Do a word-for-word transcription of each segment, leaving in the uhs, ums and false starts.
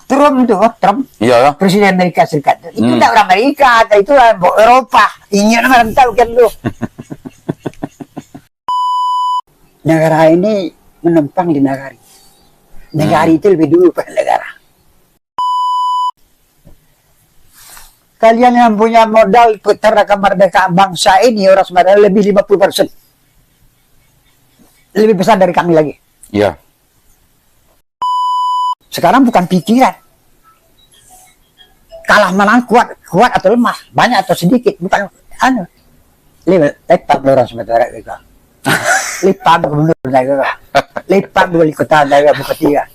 Trump tu, oh, Trump. Iya, ya. Presiden Amerika Serikat tu. Itu Hmm. ndak urang Amerika, itu urang Eropa. Inyo nang rantau kan tu. Negara ini menumpang di nagari. Negari Hmm. itu lebih dulu pada negara. Kalian yang punya modal peternakan merdeka bangsa ini, orang Sumatera, lebih lima puluh persen. Lebih besar dari kami lagi. Iya. Sekarang bukan pikiran. Kalah menang, kuat, kuat atau lemah, banyak atau sedikit, bukan anu. Li-, lipam lo orang Sumatera Barat gitu. Lipam gubernur dah gitu. Lipam wali kota dah gitu, bupati dah.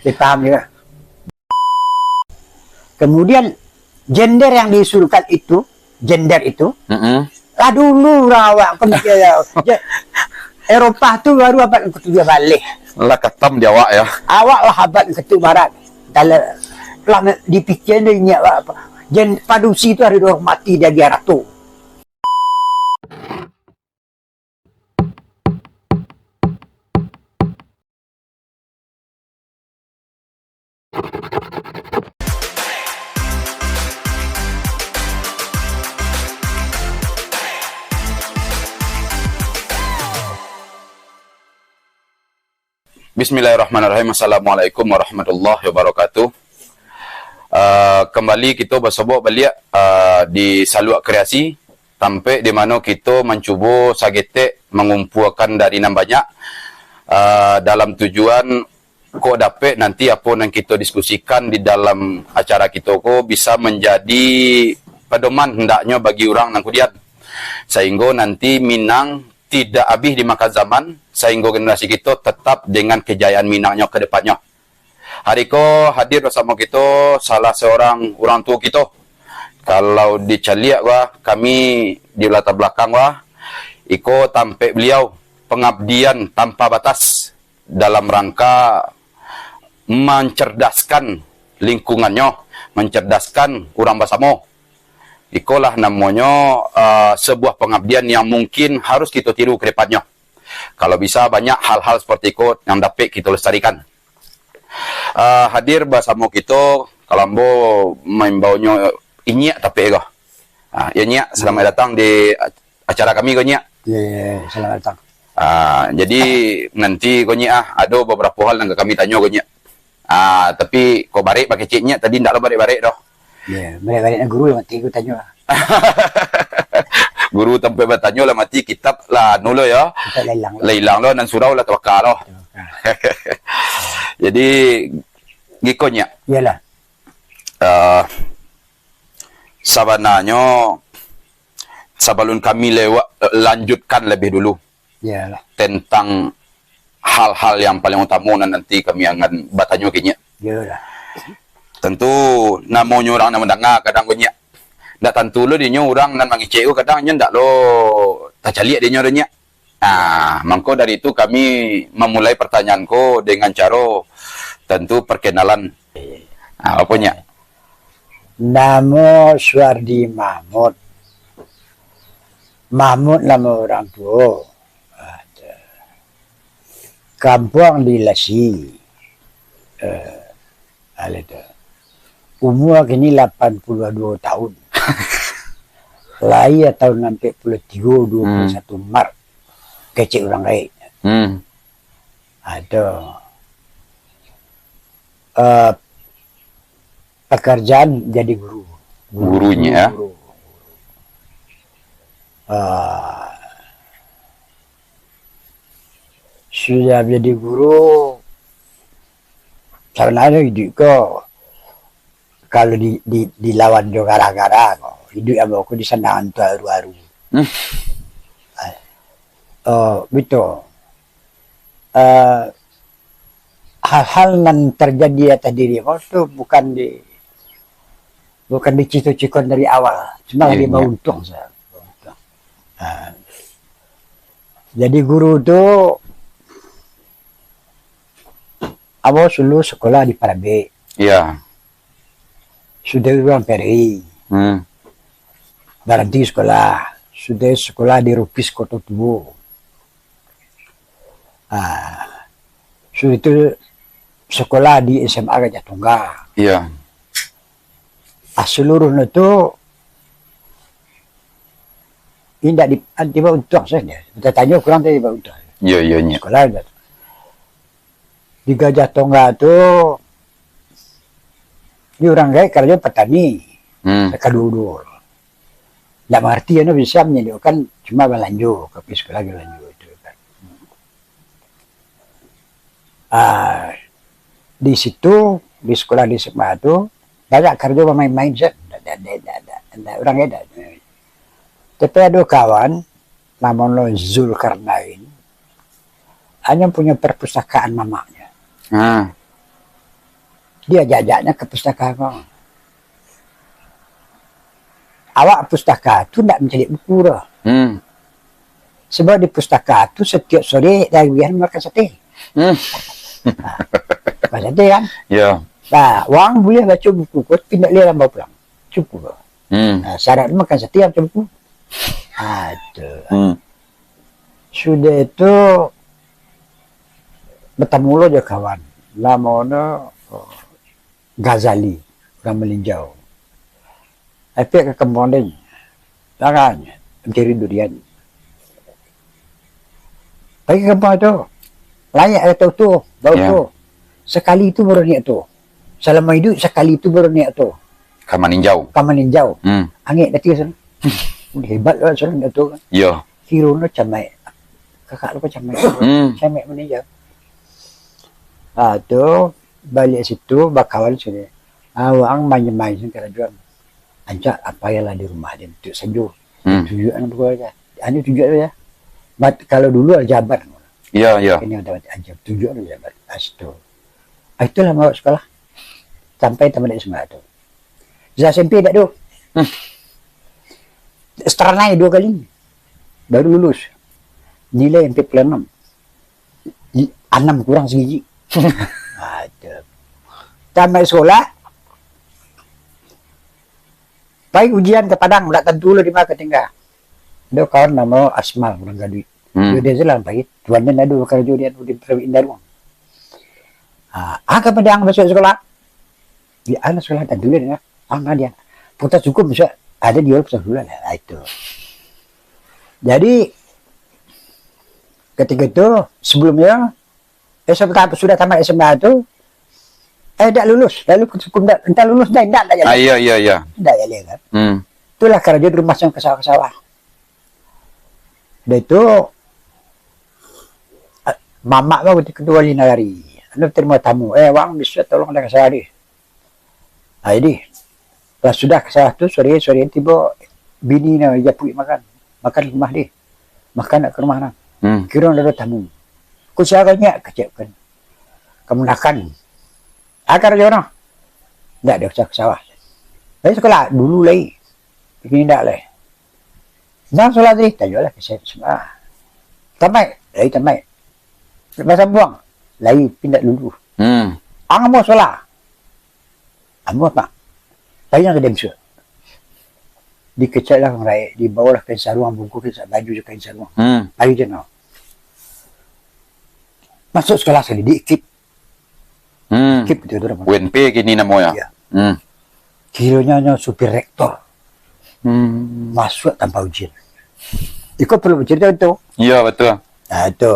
Lipam juga. Kemudian gender yang diusulkan itu, gender itu, Mm-mm. lah dulu lah awak kan dia, dia, Eropah tu baru abad ketujuh baleh. Lah katam di awak ya. Awak lah abad ketujuh barat. Kalau lah dipikir dia ingat awak apa. Jen padusi tu harus dihormati dia, dia ratu. Bismillahirrahmanirrahim. Assalamualaikum warahmatullahi wabarakatuh. Ah, kambali kito basobok baliak, ah, di Saluak Kreasi, tampek di mano kito mancubo sagetek mangumpuakan dari nan banyak, ah, dalam tujuan kok dapek nanti apo nan kito diskusikan di dalam acara kito ko bisa manjadi padoman hendaknyo bagi urang nan kudian, sainggo nanti Minang tidak abih dimakan zaman, sainggo generasi kito tetap dengan kejayaan Minangnyo ke depannyo. Hari ko hadir basamo kito salah seorang urang tuo kito. Kalau dicaliak wah, kami di latar belakang wah, iko tampek beliau, pengabdian tanpa batas dalam rangka mencerdaskan lingkungannyo, mencerdaskan urang basamo. Ikolah namonyo, eh, sebuah pengabdian yang mungkin harus kito tiru ke depannyo. Kalau bisa, banyak hal-hal seperti iko yang dapek kito lestarikan. Ah, hadir basamo kito, kalau ambo maimbau nyo Inyiak tapi ko. Ah, ya, Nyiak, selamat datang di ac-, acara kami ko, Nyiak. Ya, ya, ya, selamat datang. Ah, jadi nanti ko, Nyiak, ah, ado babarapo hal nan ka kami tanyo ko, Nyiak. Ah, tapi kok barek bakecek, Nyiak, tadi ndak lo barek-barek doh. Ya, barek-barek nan guru lah mati ko tanyo lah. Guru tampek batanyo lah mati, kitab lah anu lo ya. Kitab lah ilang lo. Lah ilang lo, nan surau lah tabaka lo. Tabaka. Jadi, giko, Nyiak. Iyalah. Ah, sabananyo, sabalun kami lewat, lanjutkan lebih dulu Iyalah. tentang hal-hal yang paling utama nan nanti kami akan batanyo ka Inyiak. Iyalah. Tantu, namonyo urang nan mandanga kadang ko, Nyiak. Ndak tantu lo dinyo urang nan mangecek ko, kadang nyo ndak lo tacaliak dinyo doh, Nyiak. Nah, mangko dari itu kami mamulai pertanyaan ko dengan caro tantu perkenalan. Nah, apo, Nyiak? Namo Suardi Mahmud. Mahmud namo urang tuo. Kampuang di Lasi. Eh, Alah tu. Umua kini lapan puluah duo tahun. Lahia tahun ampek puluah tigo, duo puluah satu Maret. Kecek urang gaek. Hmm. Ado. Eh, pekerjaan jadi guru. Guru, Gurunyo, ya? Guru. Eh, sudah jadi guru, sabananyo iduik ko, kalau di, di, dilawan jo gara-gara ko, iduik ambo ko disandangan tu aru-aru. Hmm. Oh, betul. Eh, hal-hal nan terjadi atas diri ambo tu bukan di, bukan dicito-cito dari awal, cuma Iya, lagi iya. bauntung sajo. Bauntung. Ah. Jadi guru tu, ambo dulu sekolah di Parabek. Iya. Sudah urang P R I. Hmm. Baranti sekolah. Sudah sekolah di Rupis Koto Tuo. Ah. Sudah itu sekolah di S M A Gajah Tunggal. Iya. Ah, seluruhnya tu indak di, di bawah untuang saja. Kita tanya kurang tadi bawah untuang. Iya, iya, iya. Sekolah Gajah Tunggal. Di Gajah Tunggal tu, di urang gaek karajo patani. Hmm. Sakaduo-duo. Ndak mangarti, anu, bisa manyadiakan cuma balanjo, ka sekolah balanjo itu kan. Ah, di situ, di sekolah di S M A tu, banyak karajo bamain-main saja. Ndak, ndak, ndak, ndak, ndak, urang ndak. Tapi ado kawan, namonyo Zulkarnain, hanyo punyo perpustakaan mamaknyo. Ah. Diajak-ajaknyo ka pustaka ko. Awak pustaka tu ndak mancaliak buku doh. Hmm. Sebab di pustaka tu satiok sore tagiahan makan sate. Hmm. Makan sate kan? Ya. Nah, urang buliah baco buku ko, tapi ndak buliah lambau pulang. Cukup. Hmm. Nah, syarat makan sate baco buku. Ah, tu. Hmm. Sudah itu, batamu lo jo kawan. Namonyo, oh, Ghazali, urang Malinjau. Apiak ka kampuang den. Jangan mancari durian. Pai ka kampuang tu. Layak kato tu, bau Ya. tu. Sakali tu baru niat tu. Salamo iduik sakali tu baru niat tu. Ka Malinjau. Ka Malinjau. Hmm. Angek dati ka sinan. Udah hebat lah sinan tu kan. Ya. Kironyo camaik. Kakak lu kan camaik. Hmm. Camaik Malinjau. Ah, tu, baliak situ, bakawan sinan. Ah, urang main-main sinan karajo. Rancak apo nan lah di rumah den, tu sajo. Hmm. Tunjuak nang pokok aja. Hanyo tunjuak sajo. Mat-, kalau dulu ada jaban. Ya, ya. Ini ada aja, tunjuak sajo jaban. Ah, situ. Ah, itulah mawak sekolah. Sampai tamat S M A tu. Sudah S M P dak tu. Hmm. Seteranai duo kali. Baru lulus. Nilai ampat puluah anam. I-, anam kurang sagigi. Aduh. Tamat sekolah, pai ujian ka Padang, ndak tantu lo di ma ka tingga. Ado kawan namo Asmal, urang Gaduik. Hmm. Dio, dio tu lah pai. Tuan den ado bakarajo di anu, di Perawitan Daruang. Ah, ah, ka Padang masuak sekolah. Di anu sekolah tantu lah, ah, ma dia. Fakultas Hukum masuak, ado dio Fakultas Hukum lah. Ah, itu. Jadi, ketika itu, sebelumnya, eh, sudah, sudah tamat S M A tu, eh, dak lulus. Lalu Fakultas Hukum dak, entah lulus dah, ndak, ndak jadi. Ah, iya, iya, iya. Ndak jadi kan. Hmm. Itulah karajo di rumah siang ka sawah-sawah. Dah itu, ah, mamak mah ketua wali nagari. Anu tarimo tamu, "Eh, wang, bisuak tolong dah ka sawah deh." Ai deh. Lah sudah ka sawah tu, sore, sore tibo bini nyo japuik makan. Makan ka rumah deh. Makan nak ka rumah nah. Hmm. Kiro ado tamu. Ko sia nyo kecek kan. Kamu makan. Akar jo nah. Ndak ado usah ka sawah. Lai sekolah dulu lai. Kini ndak lai. Nah, sekolah tadi, tajolah ka S M A. Tamaik, lai tamaik. Basambuang, lai pindah dulu. Hmm. Ang mau sekolah. Ambo, Pak, pai nan ka den masuak. Dikeceklah urang raik, dibawolah kain saruang, bungkuih sak baju jo kain saruang. Hmm. Pai den, no. Masuak sekolah sakali, di I K I P. Hmm. I K I P tu, tu namo. U N P kini namonyo. Iya. Hmm. Kironyo nyo supir rektor. Hmm. Masuak tanpa ujian. Iko perlu bacarito tu. Iya, betul. Nah, itu.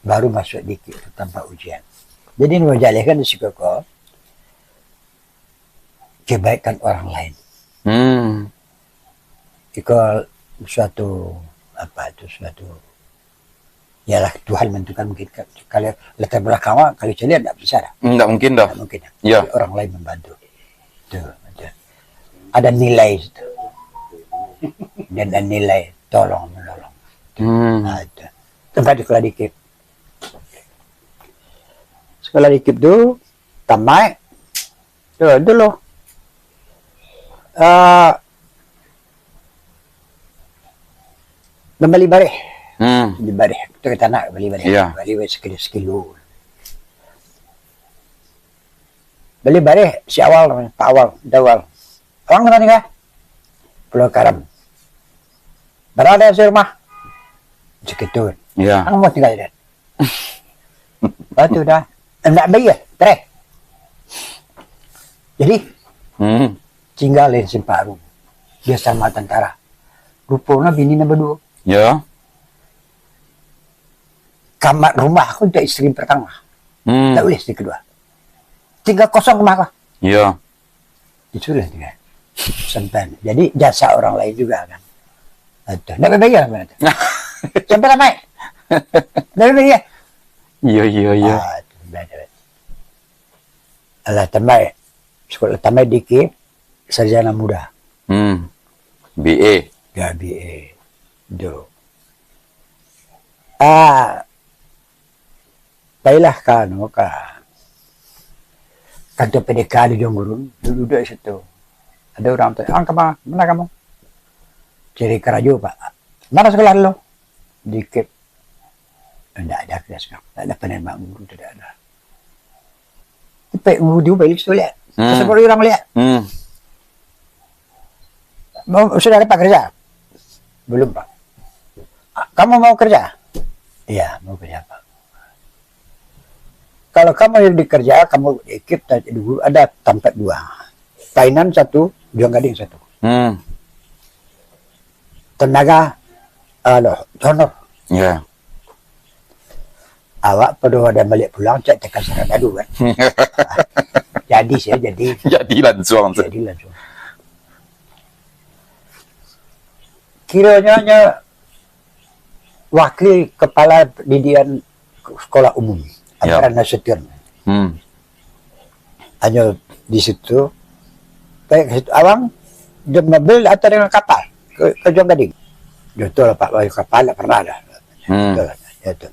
Baru masuak I K I P tu tanpa ujian. Jadi, nan bajalehkan di siko ko, kebaikan orang lain. Hmm. Iko suatu, apa itu, suatu, yalah, Tuhan menentukan mungkin ka-, kalau latar belakang awak, kalau caliak ndak bisa dah. Ndak mungkin dah. Ndak mungkin dah. Ya. Tapi orang lain membantu. Tu, tu. Ada nilai situ. Dan ada nilai tolong menolong. Hmm. Nah, itu. Tempat di sekolah I K I P. Sekolah I K I P tu, tamaik. Tu, dulu. Ah, mambali bareh. Hmm. Bali bareh. Tu ka tanak bali bareh. Iya. Bali bareh sakilo, sakilo. Bali bareh si Awal namonyo, Pak Awal, Daud Awal. Awang di ma tingga? Pulau Karam. Bara ado isi rumah? Sakitu. Iya. Ang mau tingga di den. Batu dah. Ndak bayia, teh. Jadi, hmm, tingga lah simpang Arum. Dia samo tantara. Ruponyo bini nan baduo. Ya. Kamar rumah ko untuak isteri pertama. Hmm. Ndak ulih isteri kedua. Tingga kosong rumah ko. Ya. Itulah dia. Sampai. Jadi, jasa orang lain juga kan. Itu. Ndak bayia, kan? Sampai lah, Mak. Ndak bayia. Iya, iya, iya. Ah, itu, benar. Alah, tambah. Sekolah tambah dikit, sarjana muda. Hmm. B A. Ya, B A. Dulu. Ah, pailah ka, anu, ka kantor P D K di Ujung Gurun, duduk-duduk di situ. Ada orang tanya, "Ah, kama, mana kamu?" "Cari karajo, Pak." "Mana sekolah dulu?" "Dikit." "Ndak ada kerja sekarang. Ndak ada penerimaan guru, tidak ada." Cepat guru diubah itu lihat. Hmm. Terus baru orang lihat. Hmm. "Mau, sudah dapat kerja?" "Belum, Pak." "Ah, kamu mau kerja?" "Iya, mau kerja, Pak." "Kalau kamu yang dikerja, kamu ikut ta-, dulu ada tempat dua. Painan satu, Ujung Gading satu." Hmm. Tenaga, anu, honor. Ya. Awak pado ada baliak pulang, cak tekan sarang dadu, kan. Jadi saya jadi. Jadi langsung. Jadi langsung. Kironyo nyo wakil kepala didikan sekolah umum, ya, Amran Nasution. Hmm. Hanyo di situ, kayak ke situ, "Abang, jo mobil atau dengan kapal ke, ke Ujung Gading?" "Yo, tu lah, Pak, kapal tak pernah dah." Hmm. Betul lah, ya, tu.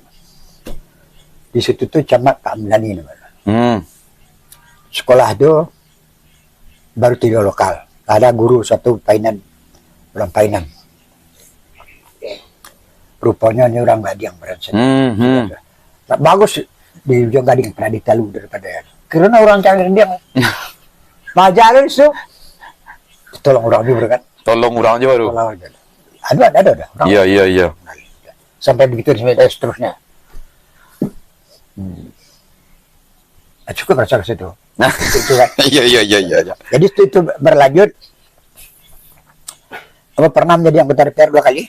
Di situ tu camat Pak Amlani namanya. Hmm. Sekolah tu baru tiga lokal. Ada guru satu Painan, orang Painan. Ruponyo ni orang Gading baransai. Hmm, hmm. Bagus di Ujung Gading, pernah ditalu daripada. Karena orang cari rendiang. Majalin tu. Tolong orang juga, kan? Tolong orang juga tu. Tolong orang juga. Ada, ada, ada, ada. Orang. Iya, iya, iya. Sampai begitu, sampai seterusnya. Hmm. Ah, cukup rasa ke situ. Nah. Itu, itu kan. Iya, iya, iya, iya, iya. Jadi itu, itu berlanjut. Apa, pernah menjadi anggota D P R dua kali?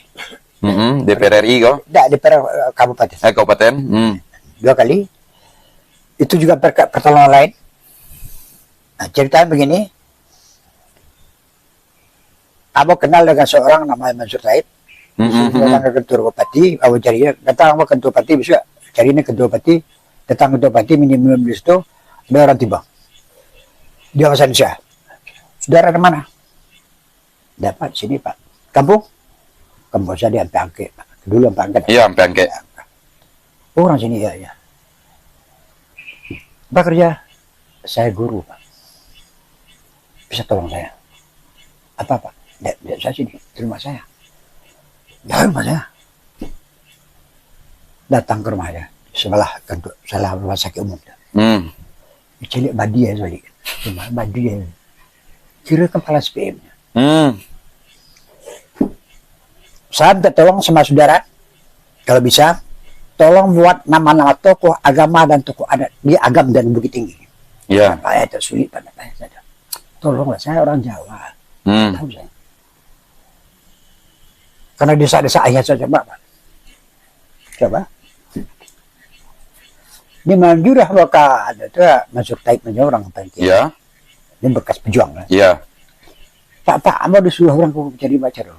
Mm-mm, D P R R I kau? Tidak, D P R, eh, kabupaten. Eh, kabupaten. Hmm. Dua kali. Itu juga berkat pertolongan lain. Nah, ceritanya begini. Ambo kenal dengan seorang namanya Mansur Said. Mm-mm. Datang ke kantor bupati, ambo cari dia. Datang ambo kantor bupati, besok cari ni kantor bupati. Datang kantor bupati, minum-minum di situ, ada orang tiba. Dia bahasa Indonesia. "Saudara dari mana?" "Dapat sini, Pak." "Kampung?" "Kampung saya di Ampek Angkek, Pak." Dulu Ampek Angkek. Iya, Ampek Angkek. "Orang sini, ya, ya." "Apa kerja?" "Saya guru, Pak." "Bisa tolong saya?" "Apa, Pak?" "Dek, dek saya sini, di rumah saya." "Dari rumah saya?" Datang ke rumah saya, sebelah kantor, sebelah rumah sakit umum tu. Hmm. Caliak badia tu balik. Rumah badia. Kira kepala S P M. Hmm. "Saya minta tolong sama saudara, kalau bisa, tolong buat nama-nama tokoh agama dan tokoh adat di Agam dan Bukittinggi." Ya. "Pak, ya, itu sulit, Pak, Pak, ya, saya." "Tolonglah, saya orang Jawa." Hmm. Tahu saya. Karena desa-desa ayah saya coba, Pak. Coba. Di Manjurah baka ada tu, Mansur Taib punya orang apa itu? Ya. Dia bekas pejuang, kan? Ya. "Pak, Pak, ambo disuruh orang ku cari baca dulu."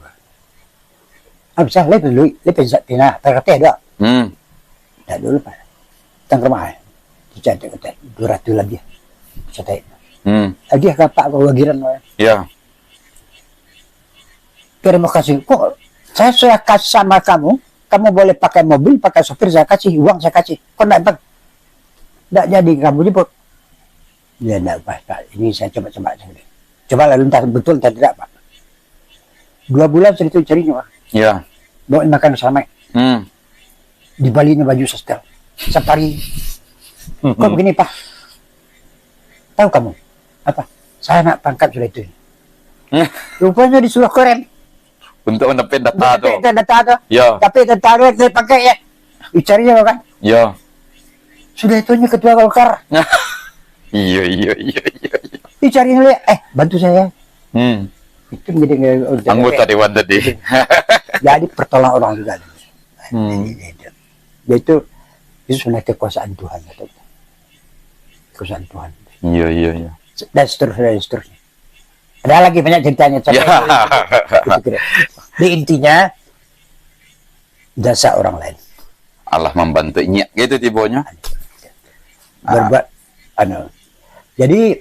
"Ah, bisa, lai perlu, lai pinjam pina, pakai ada?" Hmm. "Tak dulu, Pak. Datang ke rumah, eh. Dicatat, catat, dua ratus lebih." Catat. Hmm. "Agiah ka Pak ko bagiran, eh." Ya. "Terima kasih. Kok saya sudah kasih sama kamu, kamu boleh pakai mobil, pakai sopir, saya kasih, uang saya kasih. Kok ndak, ndak jadi kamu jemput?" "Ya, ndak apa, Pak. Ini saya coba-coba saja." Coba lalu entah betul entah tidak, Pak. Dua bulan sudah itu carinya, Pak. Ya. Bawa makan sama. Hmm. Dibalinya baju sastra. Safari. Hmm. "Kok begini, Pak?" "Tahu kamu apa? Saya nak pangkat sudah itu." Hmm. Rupanya disuruh korem. Untuk mendapatkan data tu. Mendapatkan data tu. Ya. Tapi data tu saya pakai ya. Dicari ya, kan? Ya. Sudah itu nyo ketua Golkar. Iyo, iyo, iyo, iyo, iyo. Dicari lihat, "Eh, bantu saya." Hmm. Itu menjadi anggota dewan tadi. Jadi pertolongan orang juga. Hmm. Jadi, jadi, jadi itu, itu sebenarnya kekuasaan Tuhan, kata dia. Kekuasaan Tuhan. Iyo, iyo, iyo. Dan seterusnya, dan seterusnya. Ada lagi banyak ceritanya. Ya. Tapi itu kira. Di intinya, jasa orang lain. Allah membantu inyiak gitu tibonyo. Berbuat, anu. Jadi,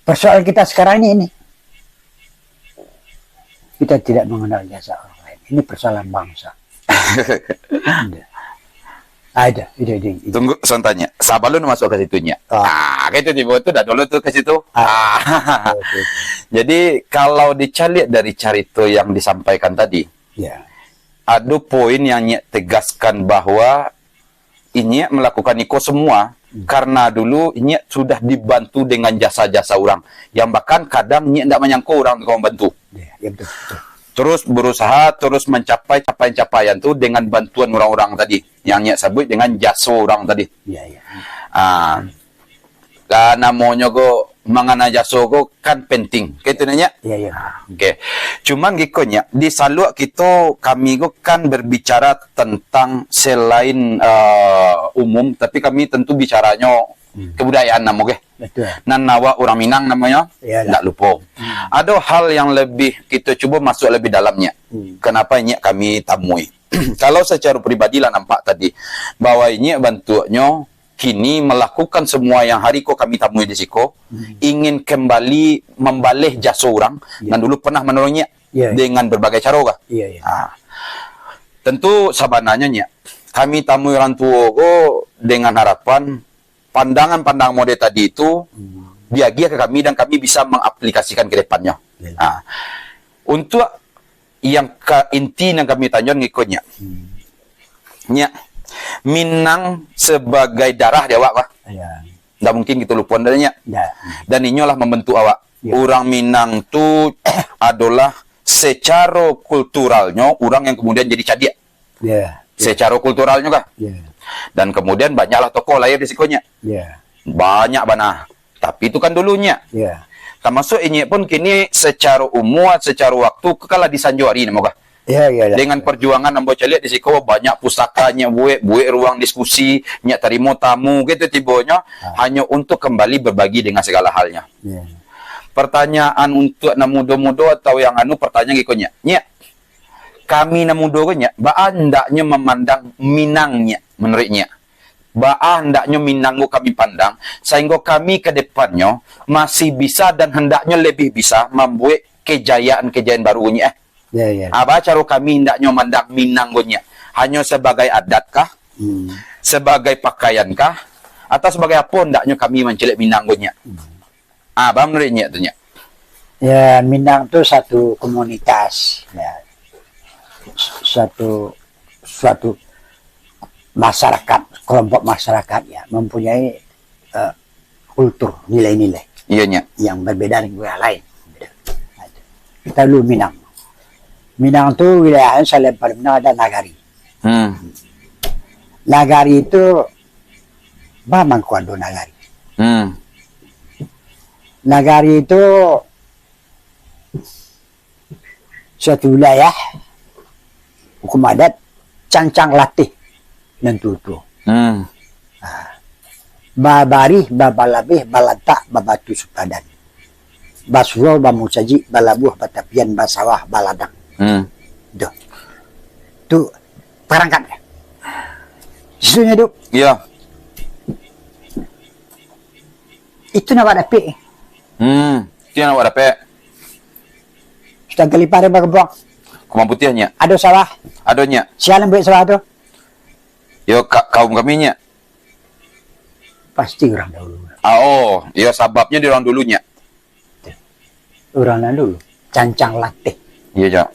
persoalan kita sekarang ini, ini. Kita tidak mengenal jasa orang lain. Ini persoalan bangsa. Ada. Ah, itu, itu, itu, itu. Tunggu, sontanyo. Sabalun masuk ka situ, Nyiak. Ah. Ah, ka itu tibo tu, dah dulu tu ka situ. Ah. Ah. Oke, oke. Jadi, kalau dicaliak dari carito yang disampaikan tadi, ya, ado poin yang Nyiak tegaskan bahwa Inyiak melakukan iko semua, hmm, karena dulu Inyiak sudah dibantu dengan jasa-jasa urang, yang bahkan kadang Inyiak ndak manyangko urang tu ka mambantu. Ya, ya, betul, betul. Terus berusaha, terus mencapai capaian-capaian tu dengan bantuan urang-urang tadi, yang Inyiak sabuik dengan jaso urang tadi. Ya, ya. Ah, Ka namonyo ko, mangana jaso ko kan penting. Ka itu nyo, Nyiak? Iya, iya. Ah, oke. Cuman giko, Nyiak, di Saluak kito, kami ko kan berbicara tentang selain, eh, umum, tapi kami tentu bicaranyo, hmm, kebudayaan namo, oke? Betul. Nan awak urang Minang namonyo, iyalah, ndak lupo. Hmm. Ado hal yang lebih kito cubo masuk lebih dalam, Nyiak. Hmm. Kenapa, Nyiak, kami tamui? Kalau secara pribadi lah nampak tadi, bahwa Inyiak bantuaknyo kini melakukan semua yang hari ko kami tamui di siko, hmm, ingin kembali mambaleh jaso urang, ya, nan dulu pernah manolong Inyiak, ya, ya, dengan berbagai caro kah? Ya, ya. Ah. Tentu sabananyo, Nyiak, kami tamui urang tuo ko dengan harapan pandangan-pandangan model tadi tu, hmm, diagiah ka kami dan kami bisa mengaplikasikan ke depannyo. Ya. Ah. Untuak yang ka inti nan kami tanyoan ngiko, Nyiak. Hmm. Nyiak, Minang sebagai darah di awak, bah. Ya. Ndak mungkin kito lupoan dari, Nyiak. Ndak. Dan inyo lah mambantuk awak. Ya. Urang Minang tu adolah secaro kulturalnyo urang yang kemudian jadi cadiak. Ya. Secaro kulturalnyo kah? Ya. Dan kemudian banyaklah tokoh lahir di siko, Nyiak. Ya. Banyak bana. Tapi itu kan dulu, Nyiak. Ya. Tamasuak Inyiak pun kini secaro umua, secaro waktu, kalah di sanjo hari namo kah? Ya, ya, ya. Dengan perjuangan ambo caliak di siko, banyak pusaka Nyiak buek, buek ruang diskusi, Nyiak tarimo tamu, gitu tibonyo, ah, hanyo untuk kembali berbagi dengan segala halnya. Ya. Pertanyaan untuk nan mudo-mudo atau yang anu, pertanyaan giko, Nyiak. Nyiak, kami nan mudo ko, Nyiak, baa andaknyo mamandang Minang, Nyiak, menurut Nyiak? Baa andaknyo Minang ko kami pandang, sahinggo kami ka depannyo masih bisa dan hendaknyo lebih bisa mambuek kejayaan-kejayaan baru, Nyiak, eh? Ya, ya. Ah, baa caro kami hendaknyo mandang Minang ko, Nyiak? Hanyo sabagai adat kah? Hmm. Sabagai pakaian kah? Atau sabagai apo hendaknyo kami mancaliak Minang ko, Nyiak? Hmm. Ah, baa menurut Nyiak tu, Nyiak? Ya, Minang tu satu komunitas, ya. Satu, suatu masyarakat, kelompok masyarakat, ya, mempunyai, eh, kultur, nilai-nilai, iya, Nyiak, yang berbeda dengan budaya lain. Kita dulu Minang. Minang tu wilayahnya selain Palembang ada nagari. Hmm. Nagari itu, ba mangko ado nagari. Hmm. Nagari itu suatu wilayah, hukum adat, cancang latih nan tuo-tuo. Hmm. Ha. Babarih, babalabeh, balantak, babatu supadan. Basurau, bamusajik, balabuah, batapian, basawah, baladang. Hmm. Tuh. Tu parangkat. Situ nyo tu. Iya. Itu nak buat dapik. Hmm, itu yang nak buat dapik. Sudah galipah dari bakabang. Kumang putiah, Nyiak. Ado sawah. Ado, Nyiak. Sia nan buek sawah tu? Yo, ka-, kaum kami, Nyiak. Pasti urang dahulu. Ah, oh, yo, sababnyo di urang dulu, Nyiak. Urang nan dulu. Cancang latih. Iya, Cak.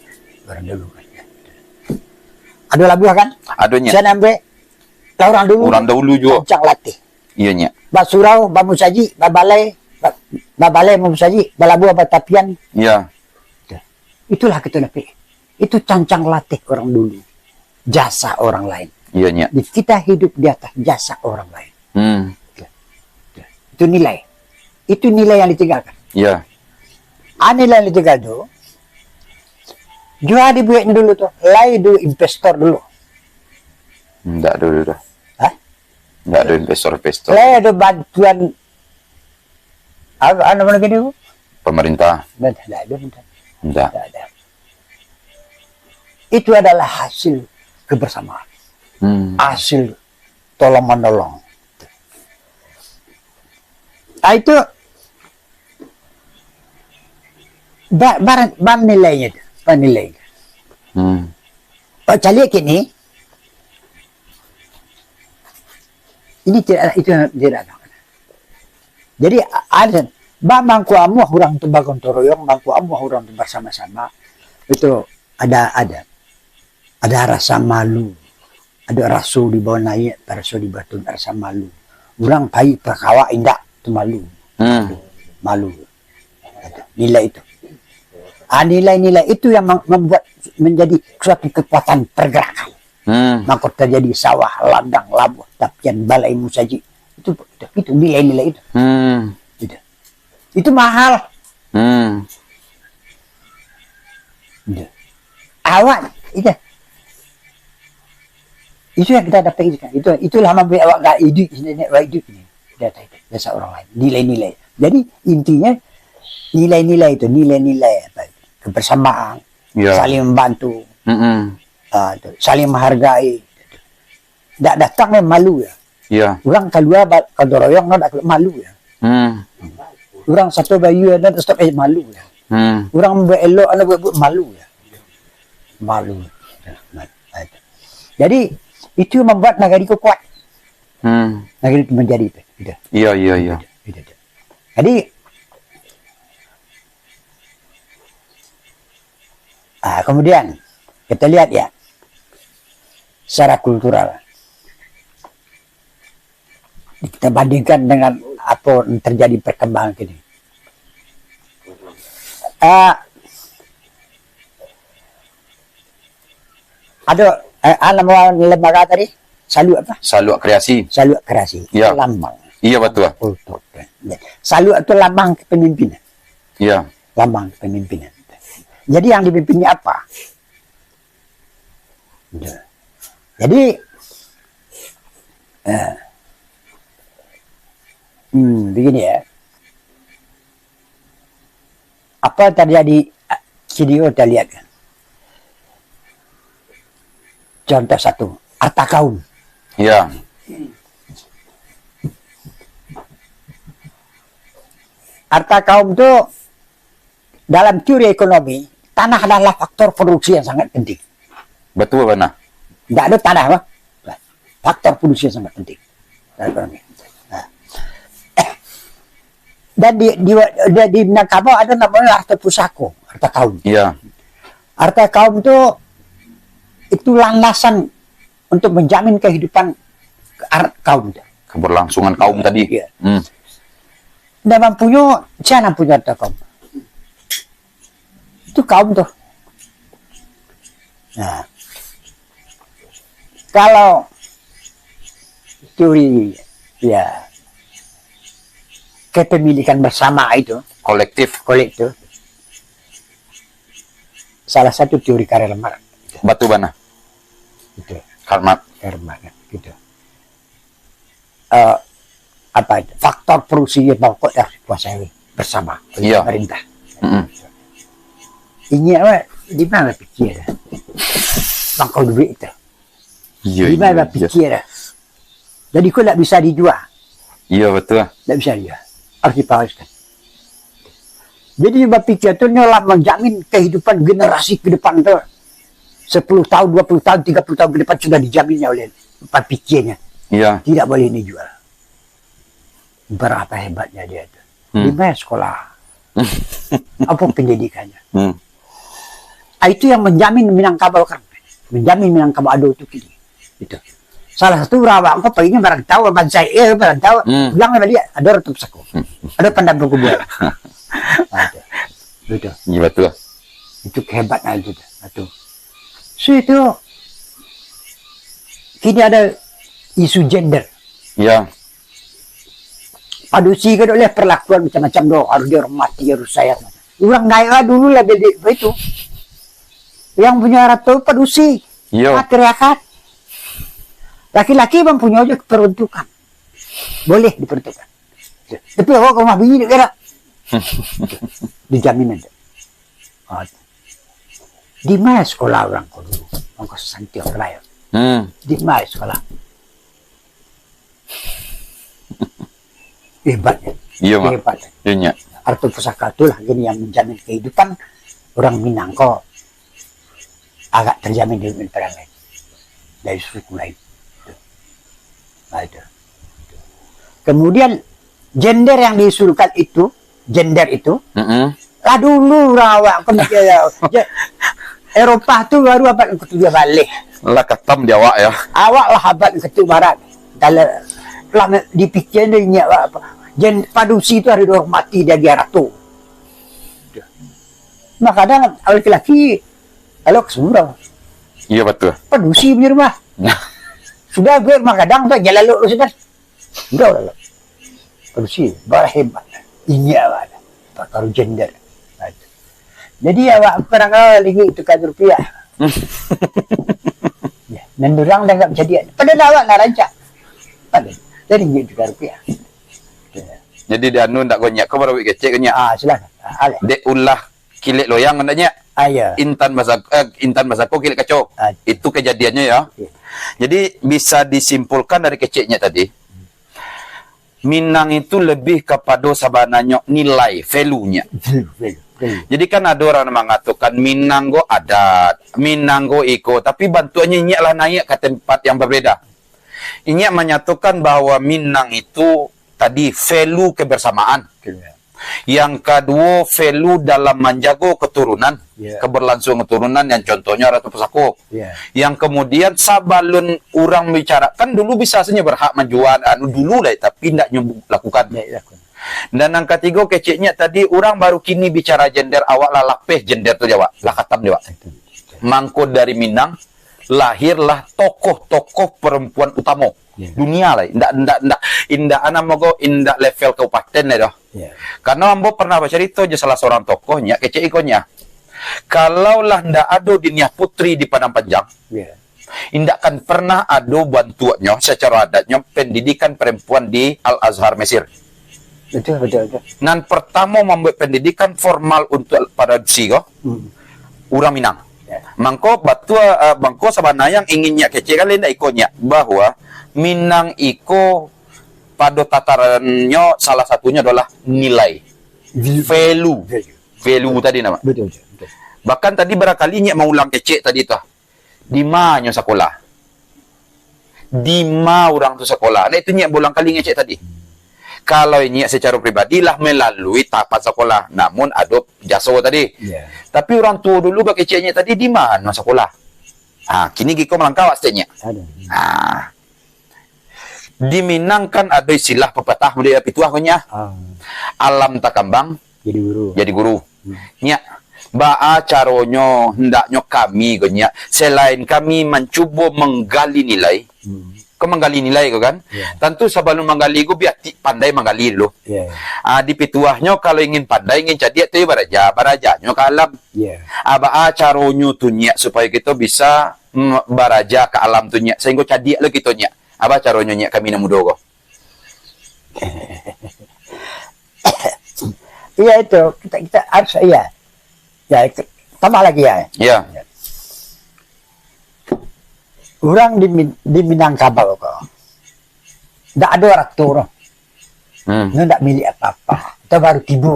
Urang dulu. Ado labuah, kan? Ado, Nyiak. Sia nan buek? Lah, urang dulu. Urang dahulu juo. Cancang latih. Iya, Nyiak. Basurau, bamusajik, babalai, ba-, babalai, bamusajik, balabuah, batapian. Iya. Tuh. Itulah kito dapik. Itu cancang latih urang dulu. Jasa urang lain. Iya, nyo. Di kita hidup di atas jasa orang lain. Hmm. Itu nilai. Itu nilai yang ditinggalkan. Iya. Ah, nilai yang ditinggal tu, jua dibueknyo dulu tu, lai do investor dulu. Ndak dulu dah. Hah? Ndak ado investor-investor. Lai ado bantuan, apa, apa namanya gini, Bu? Pemerintah. Ndak, ndak ado, ndak. Ndak. Ndak ado. Itu adalah hasil kebersamaan. Hmm. Hasil tolong-menolong. Ah, itu ba-, bar-, bar nilainyo tu, bar nilainyo. Hmm. Kalau caliak kini, ini tidak, itu tidak ada. Jadi, a-, ada, ba-, mangko amuah urang tu bagotong royong, mangko amuah urang tu bersama-sama, itu ada, ada, ada rasa malu. Ado raso di bawah naiak, raso di bawah turun, rasa malu. Urang pai pakawak indak, tu malu. Hmm. Malu. Nilai itu. Ah, nilai-nilai itu yang mem-, membuat menjadi suatu kekuatan pergerakan. Hmm. Maka terjadi sawah, ladang, labuah, tapian, balai musajik. Itu, itu, itu nilai-nilai itu. Hmm. Itu. Itu mahal. Hmm. Itu. Awak, itu. Itu yang kita dapat itu kan. Itu, itulah mambuek awak gak hidup, ini, ini, awak hidup ini. Dia tahu itu, jasa orang lain. Nilai-nilai. Jadi, intinya, nilai-nilai itu, nilai-nilai apa itu? Kebersamaan, Ya. saling membantu, Mm-mm. ah, itu, saling menghargai. Ndak datang kan malu ya. Ya. Urang kalua ba-, gotong royong, ndak kalua malu ya. Hmm. Urang sato bayu, ndak sato, eh, malu ya. Hmm. Urang buek elok, ndak buek, buek malu ya. Malu. Jadi, itu membuat nagari ko kuat. Hmm. Nagari itu menjadi itu. Gitu. Iya, iya, iya. Gitu, gitu. Jadi, ah, kemudian, kita lihat ya, secara kultural. Kita bandingkan dengan apa yang terjadi perkembangan kini. Ah, ado, eh, ah, nama lembaga tadi? Saluak apa? Saluak Kreasi. Saluak Kreasi. Ya. Lambang. Iya, betul. Kultur. Saluak tu lambang kepemimpinan. Ya. Lambang kepemimpinan. Jadi yang dipimpinnya apa? Gitu. Jadi, eh, hmm, begini ya. Apa yang terjadi, eh, video kita lihat kan. Contoh satu, harta kaum. Ya. Harta kaum tu dalam teori ekonomi, tanah adalah faktor produksi yang sangat penting. Betul, bana. Ndak ado tanah, bah. Faktor produksi yang sangat penting dalam ekonomi. Nah. Dan di, di, di, di Minangkabau ada namanya harta pusako, harta kaum. Iya. Harta kaum tu, itu landasan untuk menjamin kehidupan ar-, kaum tu. Keberlangsungan kaum tadi. Iya. Hmm. Ndak mampunyo, sia nan punyo harta kaum? Itu kaum tu. Nah, kalau teori, ya, kepemilikan bersama itu, Kolektif. kolektif, salah satu teori Karl Marx. Batu bana. Itu. Karl Marx. Karl Marx, gitu. Eh, apa, faktor produksi pokok yang harus dikuasai bersama oleh Iya. pemerintah. Mm-mm. Ini apa, di mana pikir? Mangko duit tu. Iya, Di mana iya, iya. pikir? Jadi, kau tak bisa dijual. Iya, betul. Tak bisa dijual. Harus dipauskan. Jadi, bapikir tu, nyo lah menjamin kehidupan generasi ke depan tu. Sepuluh tahun, dua puluh tahun, tiga puluh tahun ke depan sudah dijaminnya oleh bapikirnya. Iya. Tidak boleh dijual. Berapa hebatnya dia tu. Hmm. Di mana sekolah? Apa pendidikannya? Hmm. Ah, itu yang menjamin Minangkabau kan. Menjamin Minangkabau ado tu kini. Itu. Salah satu urang awak ko paginya barantau, bansai, eh, barantau, Hmm. pulang baliak, ado urang tu pusako. Hmm. Ado pandam kuburan. Ah, itu. Itu. Iya, betul. Itu kehebatan itu. Itu. So, itu Ini ada isu gender. Ya. Padusi ko dok lah perlakuan macam-macam doh, harus dihormati, harus sayang. Urang gaek lah dulu lah baitu. Yang punyo arato padusi. Iyo. Matriarkat. Laki-laki mempunyai aja peruntukan. Boleh diperuntukkan. Tapi awak ka rumah bini dek berak. Dijamin aja. Ah. Di ma sekolah urang ko dulu? Urang ko santiang lah yo. Hmm. Di ma sekolah? Hebatnya. Iyo, Mak. Hebat. Iyo, Nyak. Harta pusaka tu lah gini yang menjamin kehidupan orang Minang ko agak terjamin di negara lain. Dari suku lain. Nah, itu. Kemudian, gender yang diusulkan itu, gender itu, Mm-mm. lah dulu lah awak ko mikir ya. Ja-, Eropah tu baru abad ketujuh baleh. Lah katam di awak ya. Awak lah abad ketujuh barat. Kalau lah dipikir dia ingat awak apa. Jen-, padusi tu harus dihormati dari arato. Nah, kadang laki-laki, kalau ke surau. Iyo, batua. Padusi punyo rumah. Nah. Sudah buek rumah gadang tu, jalan lurus kan. Udah lah. Padusi, bahebat. Inyak lah. Pakaro gender. Nah, itu. Jadi, awak kadang-kadang lagi tukar rupiah. Ya, nan urang dah anggap jadi. Padahal awak nak rancak. Padahal, jadi duit tukar rupiah. Ya. Jadi, di anu ndak ko, Nyak, ko baru kecek ko, Nyak. Ah, silakan. Ah, aleh. Dek ulah kilek loyang, ndak, Nyak? Ah, iya. Intan basako, eh, intan basako kilek kaco. Ah. Itu kejadiannya, ya. Iya. Jadi, bisa disimpulkan dari keceknya tadi, Minang itu lebih kapado sabananyo nilai, value-nya. Value, value, value. Jadi kan ado urang mangatokan Minang ko adat, Minang ko iko, tapi bantuaknyo inyak lah naiak ka tempat yang berbeda. Inyak manyatokan bahwa Minang itu tadi value kebersamaan. Oke, ya. Yang kaduo, value dalam manjago keturunan, Ya. keberlangsungan keturunan yang contohnya Ratu Pesako. Ya. Yang kemudian sabalun urang bicara, kan dulu bisa saja berhak manjua anu dulu lah, tapi ndak nyo lakukan. Ndak lakukan. Dan yang katigo keceknya tadi, urang baru kini bicara gender, awak lah lapeh gender tu di awak, lah katam di awak. Itu. Mangko dari Minang lahirlah tokoh-tokoh perempuan utamo. Ya. Dunia lah, indak, indak, indak, indak anam mogo, indak level kabupaten lah doh. Ya. Karena ambo pernah bacarito jo salah seorang tokoh, Nyak, kecek iko, Nyak. Kalaulah ndak ado Diniah Putri di Padang Panjang, Ya. indak akan pernah ado bantuaknyo secara adatnyo pendidikan perempuan di Al-Azhar Mesir. Betul, betul, betul. Nan pertamo mambuek pendidikan formal untuk padusi ko, Hmm. urang Minang. Ya. Mangko batua, eh, mangko sabananyo yang ingin Nyak kecek kan lain dak iko, Nyak, bahwa Minang iko pado tatarannyo salah satunyo adalah nilai. Value. Value. Value. Value tadi nama. Betul, betul, betul. Bahkan tadi barangkali Nyak maulang kecek tadi tu. Di ma nyo sakolah? Di ma urang tu sakolah? Nah, itu Nyak baulang kali ngecek tadi. Kalau Nyak secara pribadi lah melalui tahapan sakolah, namun ado jaso tadi. Ya. Tapi urang tuo dulu bakecek Nyak tadi, di ma nyo sakolah? Ha, kini giko malangkah awak saketek, Nyak. Aduh. Ha. Di Minang kan ado istilah pepatah, mudah pituah ko, Nyak. Ah. Alam takambang, Jadi guru. jadi guru. Hmm. Nyak, baa caronyo hendaknyo kami ko, Nyak, selain kami mancubo manggali nilai, Hmm. ko manggali nilai ko kan? Ya. Tantu sabalum manggali ko bia ti-, pandai manggali dulu. Ya. Ah, di pituahnyo kalau ingin pandai, ingin cadiak tu yo baraja, barajanyo ka alam. Ya. Ah, baa caronyo tu, Nyak, supayo kito bisa, mm, baraja ka alam tu, Nyak, sahinggo cadiak lo kito, Nyak? Baa caronyo, Nyak, kami nan mudo ko? Iya itu, kita, kita harus, iya. Ya, itu, tambah lagi ya. Ya. Urang di Min-, di Minangkabau ko, ndak ado arato doh. Hmm. Nyo ndak milik apa-apa. Itu baru tibo.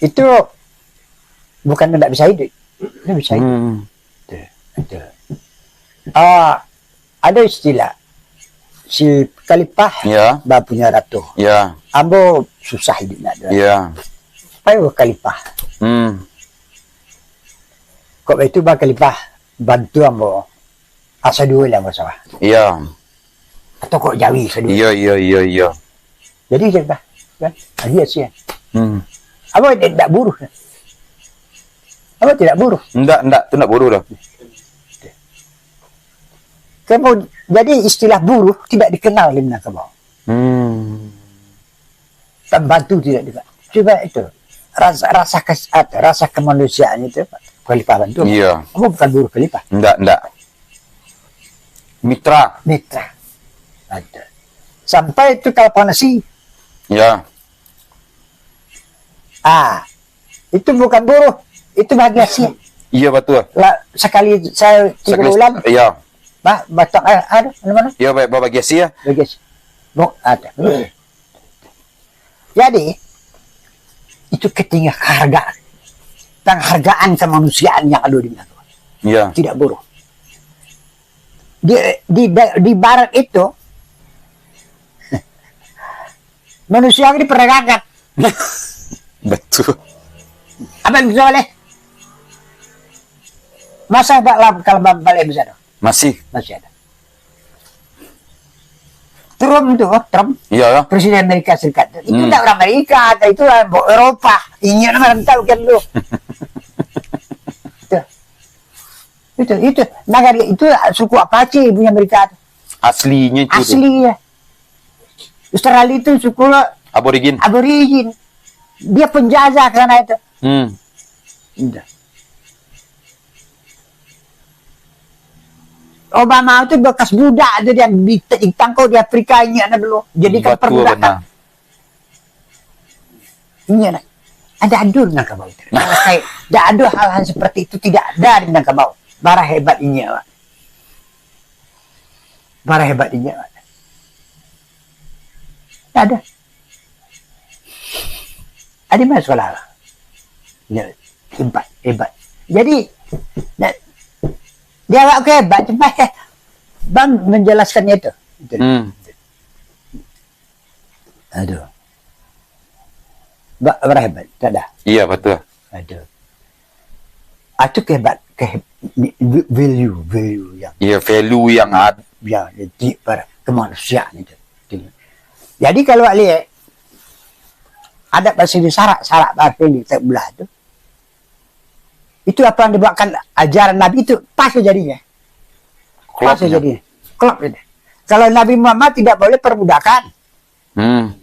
Itu bukan ndak bisa hidup. Itu bisa hidup. Hmm. Betul, betul. Ah, ada istilah, si Khalifah Ya. bapunyo arato. Ya. Ambo susah hidup nak ado. Ya. Pai ka Khalifah. Hmm. Kok baitu, ba Khalifah, bantu ambo. Asa duo lah ambo sawah. Ya. Atau kok jawi asa duo. Ya, ya, ya, ya. Jadi, Khalifah, kan? Agi asia. Hmm. Ambo tidak, tidak buruh. Ambo tidak buruh. Ndak, ndak, tu ndak buruh doh. Kemud-, jadi istilah buruh tidak dikenal di Minangkabau. Hmm. Pembantu tidak dikenal. Cuma itu, rasa, rasa kes-, apa, rasa kemanusiaan itu, Pak. Khalifah bantu. Iya. Apa bukan buruh khalifah? Ndak, ndak. Mitra. Mitra. Ada. Sampai itu kalkulasi. Ya. Ah, itu bukan buruh, itu bagian sia. Iya, betul. Lah, sekali saya tiga Sekali, bulan, iya. Bah, batang, eh, ada, mana-mana? Iya, baik, bagian sia. Bagian sia. Bok, ada. Jadi, itu ketinggian harga. Penghargaan kemanusiaan yang ada di Minangkabau. Iya. Tidak buruh. Di, di, di barat itu, manusia ini diperdagangkan. Betul. Apa yang bisa boleh? Masa bak lam-, kalau bak-, balik bisa tu? Masih. Masih ada. Trump tu, Trump. Iya, ya. Presiden Amerika Serikat tu. Itu Hmm. tak orang Amerika, itu orang Eropa. Inyo nama rantau kan tu. Itu. Itu, itu. Nagari itu suku Apache punya Amerika tu. Aslinya itu tu. Asli, ya. Australia itu suku Aborigin. Aborigin. Dia penjajah ke sana itu. Hmm. Udah. Obama tu bekas budak tu, dia di-, ditangkau di Afrika, inyo nak dulu. Jadikan Batua perbudakan. Bana. Inyo nak. Ada ado Minangkabau tu. Nah. Kayak, tidak ada hal-hal seperti itu, tidak ada di Minangkabau. Bara hebat inyo, Pak. Bara hebat inyo, Pak. Tak ada. Adi mah sekolah. Ya, hebat, hebat. Jadi, na-, dia awak ke hebat, cuma bang menjelaskannya itu. Hmm. Aduh. Ba-, bara hebat, tak ada. Iya, betul. Aduh. Ah, tu kehebat, ke-, ni, value, value yang Iya, value yang ad- yang di per-, kemanusiaan itu. Jadi, kalau awak lihat, adat bahasa Indonesia, syarak, syarak bahasa Indonesia tak belah tu, itu apa yang dibuatkan ajaran Nabi itu pas jadinya. Pas Klopnya. Jadinya. Klop itu. Kalau Nabi Muhammad tidak boleh perbudakan. Hmm.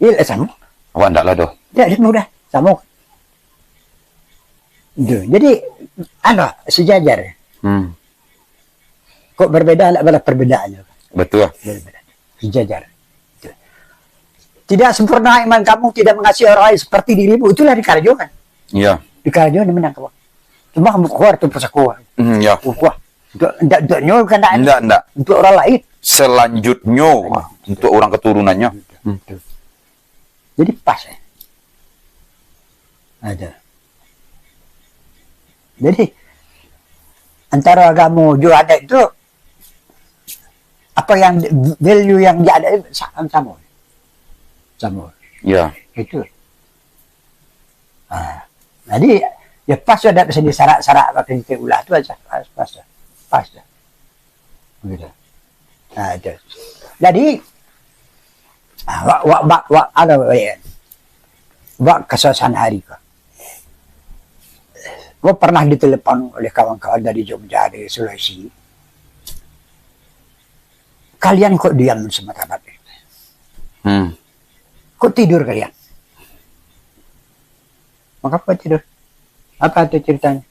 Iya, lah, sama. Awak ndak lah doh. Tidak, dia mudah. Sama. Itu. Jadi, anu, sejajar. Hmm. Kok berbeda, lah, adalah perbedaannya. Betul. Berbeda. Sejajar. Itu. Tidak sempurna iman kamu, tidak mengasihi orang lain seperti dirimu, itulah dikarajokan. Iya. Dikarajokan di Minangkabau. Cuma kamu keluar tu pusako. Hmm, ya. Wah, untuk, ndak, ndak nyo kan ndak. Ndak, ndak. Untuk orang lain. Selanjutnyo, untuk orang keturunannya. Hmm. Jadi pas, eh. Ada. Jadi, antara agamo jo adat tu, apa yang value yang di adat tu sa-, samo. Samo. Ya. Itu. Ah. Jadi, ya pas adat sendiri syarak-syarak pakai kita ulah tu aja. Pas, pas. Pas. Begitu. Nah, itu. Jadi, ah, wak, wak, wak, wak, ada, wak, wak kesusahan hari ko. Wak pernah ditelepon oleh kawan-kawan dari Jogja, dari Sulawesi. "Kalian kok diam semata mata?" Hmm. "Kok tidur kalian?" "Mengapa tidur? Apa itu ceritanya?"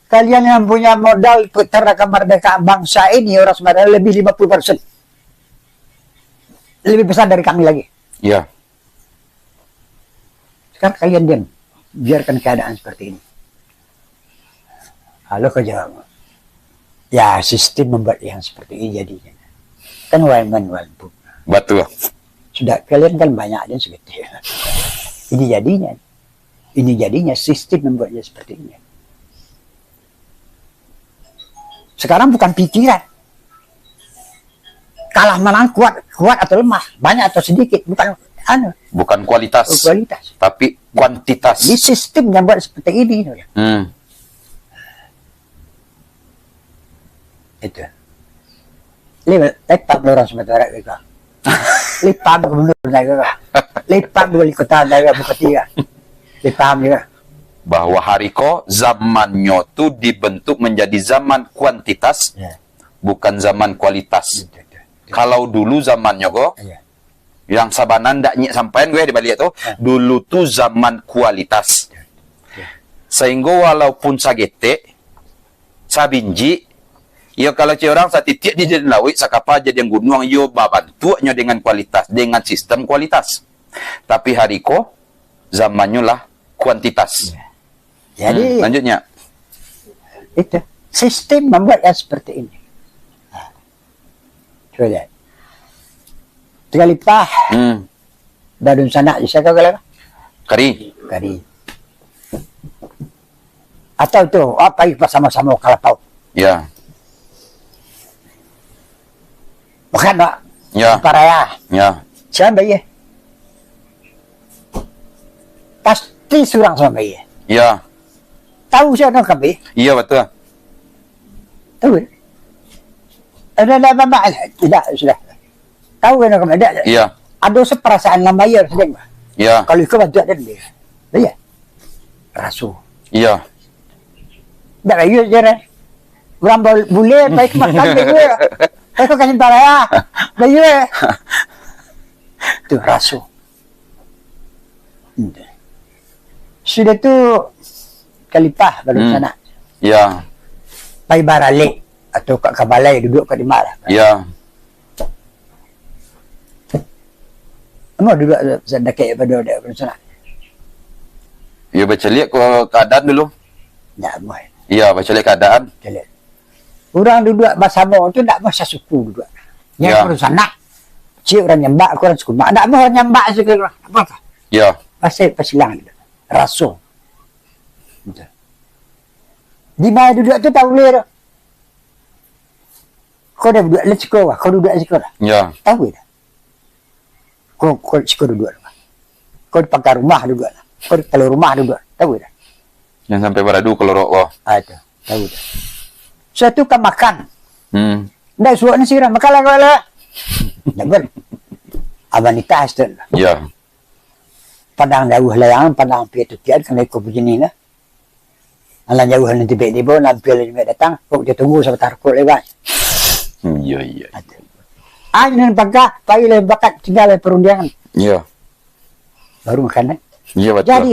"Kalian yang punya modal peternakan merdeka bangsa ini, orang Sumatera, lebih lima puluh persen. Lebih besar dari kami lagi. Iya. Sekarang kalian diam. Biarkan keadaan seperti ini." Lalu kau jawab, "Ya, sistem membuat yang seperti ini jadinya. Kan wamen walbun." Betul. Sudah, kalian kan banyak dan segitu. Ini jadinya. Ini jadinya sistem membuatnya seperti ini. Sekarang bukan pikiran. Kalah menang, kuat, kuat atau lemah, banyak atau sedikit, bukan anu. Bukan kualitas, Kualitas. tapi kuantitas. Ini sistem yang buat seperti ini. Hmm. Itu. Li, lai paham lo urang Sumatera ko. Lai paham gubernur ko. Lai paham wali kota ko, bupati ko. Lai paham ko. Bahwa hari ko zamannyo tu dibentuk menjadi zaman kuantitas, Ya. bukan zaman kualitas. Betul, betul, betul. Kalau dulu zamannyo ko, Ya. yang sabana ndak nyek sampaian gue di baliak tu, Ya. dulu tu zaman kualitas. Betul, betul. Sehingga walaupun sagetek, sabinjik, iyo kalau cek urang satitiak dijadian lauik, sakapa jadian gunuang, iyo babantuaknyo dengan kualitas, dengan sistem kualitas. Tapi hari ko, zamannyo lah kuantitas. Ya. Jadi, Hmm, lanjutnya. itu, sistem membuat yang seperti ini. Nah, coba lihat. Tiga lipah, Hmm. Dadun sanak, siapa kalau? Kari. Kari. Atau tu, apa, pai basamo-samo kalapau. Ya. Makan, Pak? Ya. Paraya. Ya. Siapa bayar? Pasti surang sama bayar. Ya. Tahu siapa nak kambing? Iya, betul. Tahu, eh? Ada, ada, ada, ada. Tidak, sudah. Tahu kan, ada. Iya. Ada seperasaan lah bayar sedang, Pak. Iya. Kalau ikut bantu ada dia. Iya. Rasu. Iya. Ndak bayar je, kan? Urang bul-, bule, pai ka makan, bayar. Pai ka kasih paraya, bayar. Tu rasu. Sudah tu, kalipah baru Hmm. sanak. Ya. Pai baralek atau ka, ka balai duduak ka di ma lah. Ya. Amo duduak dakek pado dek baru sanak. Ya, bacaliak ka keadaan dulu. Ndak amuah. Ya, bacaliak keadaan. Caliak. Urang duduak basamo tu ndak amuah sasuku duduak. Yang Ya. baru sanak. Cik urang Nyambak, aku urang Sukumak. Ndak amuah urang Nyambak sasuku urang. Apa, apa? Ya. Pasal pasilang tu. Raso. Gitu. Di ma duduak tu tahu leh tu. Kau dah duduak lah siko, kau duduak siko lah. Ya. Tahu dah. Kau, kau siko duduak lah. Kau di pagar rumah duduak lah. Kau di kalau rumah duduak. Tahu dah. Jangan sampai baradu kalau rok kau. Ah, itu. Tahu dah. Suatu ka makan. Hmm. Ndak suok ni sirah. Makan lah kau lah. Ndak ber. Abang ni tas tu. Ya. Pandang jauah layang, pandang ampia tu tiad, kena ikut begini lah. Alah jauah nanti baik tibo, nanti lah baik datang, kok dia tunggu sabanta, kok lewat. Hmm, iya, iya. Angin pagar, pai lah bakat, tinggal lah perundiangan. Iya. Baru makan, eh? Iya, betul. Jadi,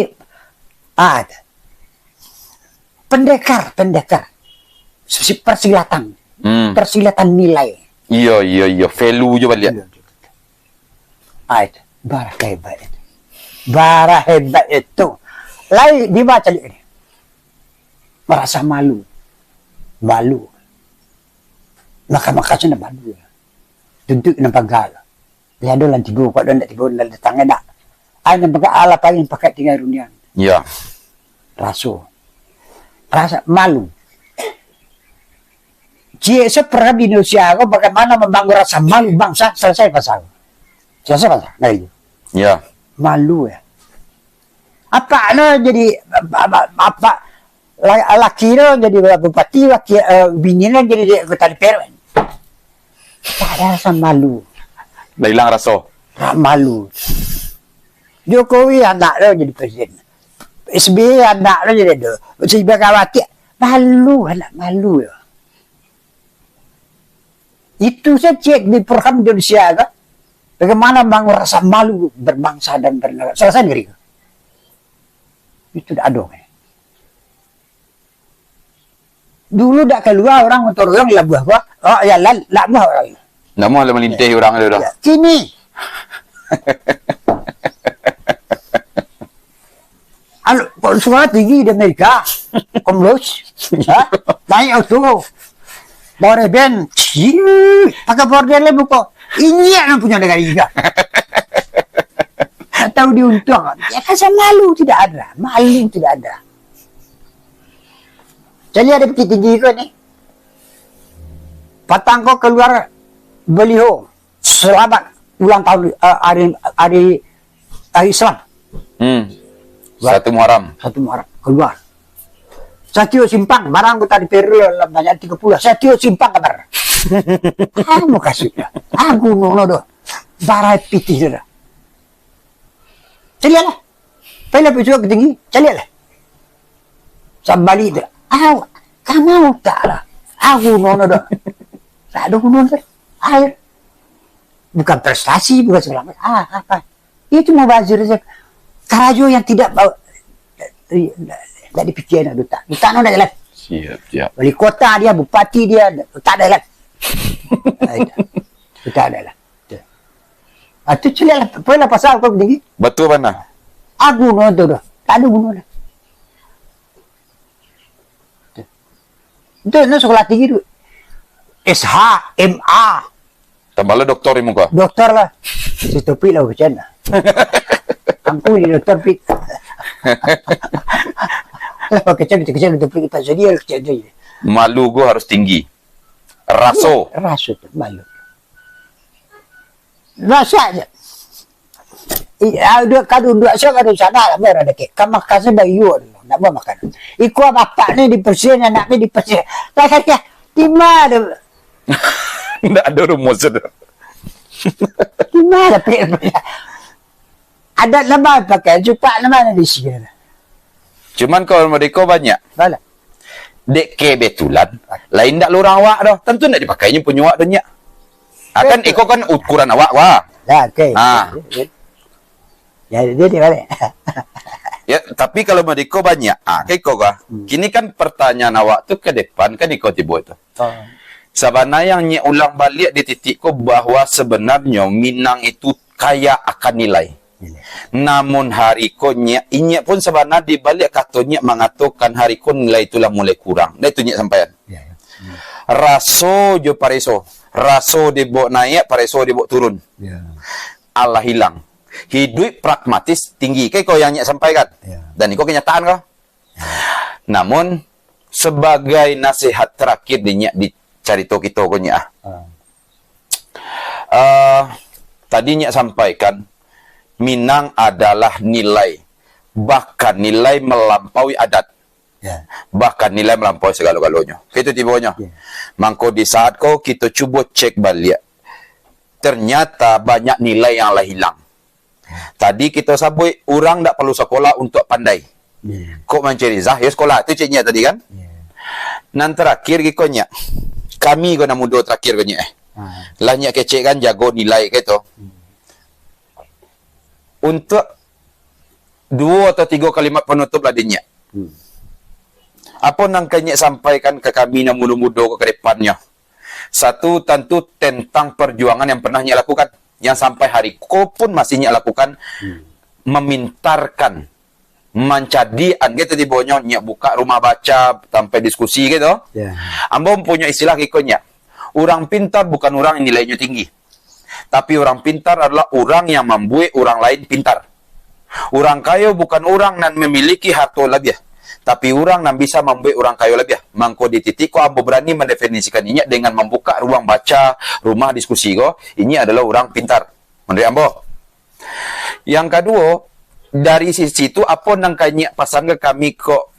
ah, pendekar, pendekar. Sisi persilatan. Hmm. Persilatan nilai. Iya, iya, iya. Value je baliak. Iya, iya. Ah, itu. Bara hebat itu. Bara hebat itu. Lai di ma caliak ni. Marasa malu. Malu. Maka-maka sudah malu. Duduk nan pagar. Lai ado lah tibo, kok ado ndak tibo, ndak datang, ndak. Ai nan pagar, alah paling pakat tinggal rundiang. Ya. Raso. Rasa malu. Ciek se program di Indonesia ko bagaimana membangun rasa malu bangsa, selesai pasal. Selesai pasal. Nah, itu. Ya. Malu, ya. Apa no jadi, apa, apa, la-, laki no jadi bupati, laki, eh, bini no jadi anggota D P R. Tak ada rasa malu. Dah hilang raso. Ra-, malu. Jokowi anak no jadi presiden. S B Y anak lo jadi tu. Si Megawati, malu, anak malu yo. Itu saja di program Indonesia kan. Bagaimana membangun rasa malu berbangsa dan bernegara. Selesai negeri. Itu tidak ada. Dulu dak kalua urang motor urang labuah ko. Oh, ya, la-, labuah urang. Ndak amuah lah malintihi urang tu dah. Ya, kini. Anu, kok suara tinggi di Amerika? Komlos. Ha? Naik auto. Bawa reben. Ciu. Pakai border lah buko. Ini yang punya negara juga. Tak tahu diuntung. Ya, rasa malu tidak ada. Malu tidak ada. Caliak di Bukittinggi ko ni. Patang ko kalua baliho. Selamat ulang tahun, eh, hari, hari, hari Islam. Hmm. Satu Muharram. Satu Muharram. Kalua. Satiok simpang, barang kota di Peru lah banyak tiga puluh. Satiok simpang kabar. Ah, mukasuiknyo. Ah, gunung no doh. Barai pitih tu dah. Caliak lah. Pailah pisuak Bukittinggi. Caliak lah. Sabalik tu, ah, ka ma utak lah. Ah, guno no doh. Tak ada guno tu. Ah, bukan prestasi, bukan segala macam. Ah, apa? Itu mubazir saja. Karajo yang tidak ba-, tidak dipikia nak utak. Utak no dah jalan. Siap, siap. Wali kota dia, bupati dia, utak dah jalan. Ah, itu. Utak dah jalan. Ah, tu ciliak lah. Apa lah pasal kau tinggi? Batua bana. Ah, guno tu doh. Tak ada guno lah. Tu, no sekolah tinggi tu. S H, M A. Tambah lah doktor di muka. Doktor lah. Si Topik lah, bukan. Angku ni doktor, Pik. Lah, kecil, kecil, kecil, Topik tak jadi, kecil tu. Malu go harus tinggi. Raso. Raso tu, malu. Raso aja. Iya, duduk ka duduk, saya ka duduk sana, lah, biar ada kek. Kamah kasih bayu, nak buat makan. Iko bapak ni dipersih, anak ni dipersih. Lah, saya, di mana? Ndak ada rumus tu. Di mana, Pik? Adat nama pakai, cupak nama di sini. Cuman kalau mereka banyak. Bala. Dek kebetulan, lain ndak lurang awak doh. Tentu ndak dipakainyo punyo awak tu nyak. Ah, kan iko kan ukuran awak, wah. Ya, oke. Ah. Ya, dia, dia balik. Ya, tapi kalau mereka banyak, ah, kayak iko kah? Hmm. Kini kan pertanyaan awak tu ke depan, kan iko tibo tu. Oh. Sabananyo yang nyak ulang baliak di titik ko bahwa sebenarnyo Minang itu kaya akan nilai. Nilai. Namun hari ko nyak, inyak pun sabananyo di baliak kato nyak mangatokan hari ko nilai tu lah mulai kurang. Nah, itu nyak sampaian. Ya, ya. Hmm. Raso jo pareso. Raso dibao naiak, pareso dibao turun. Ya. Alah hilang. Hiduik pragmatis tinggi. Kan iko yang nyak sampaikan. Ya. Dan iko kenyataan ko. Namun, sabagai nasihat tarakhir di nyak di carito kito ko nyak, ah. Ah. Ah, tadi nyak sampaikan, Minang adalah nilai, bahkan nilai malampaui adat. Ya. Bahkan nilai malampaui sagalo-galonyo. Itu tibonyo. Ya. Mangko di saat ko kito cubo cek baliak, ternyata banyak nilai yang lah hilang. Tadi kito sabuik, urang ndak paralu sakolah untuak pandai. Ya. Kok mancari ijazah, yo sakolah. Tu ceknyo tadi kan? Ya. Nan tarakhir giko nyak. Kami ko nan mudo tarakhir ko nyak, eh. Ha. Lah nyak kecek kan jago nilai ko tu. Hmm. Untuak duo atau tigo kalimat panutup lah di nyak. Hmm. Apo nan ka nyak sampaikan ka kami nan mudo-mudo ko ka depannyo? Satu, tantu tentang parjuangan yang pernah nyak lakukan, yang sampai hari ko pun masih nyak lakukan, hmm, mamintarkan, mancadian, gitu, tibonyo nyak buka rumah baca, sampai diskusi, gitu. Ya. Ambo mempunyai istilah giko nyak, urang pintar bukan urang yang nilainyo tinggi, tapi urang pintar adalah urang yang mambuek urang lain pintar. Urang kayo bukan urang nan mamiliki harto labiah, tapi urang nan bisa mambuek urang kayo labiah. Mangko di titik ko ambo barani mandefinisikan inyak dengan mambuka ruang baca, rumah diskusi ko, inyak adalah urang pintar, manuruik ambo. Yang kaduo, dari sisi tu, apo nan ka inyak pasan ka kami ko,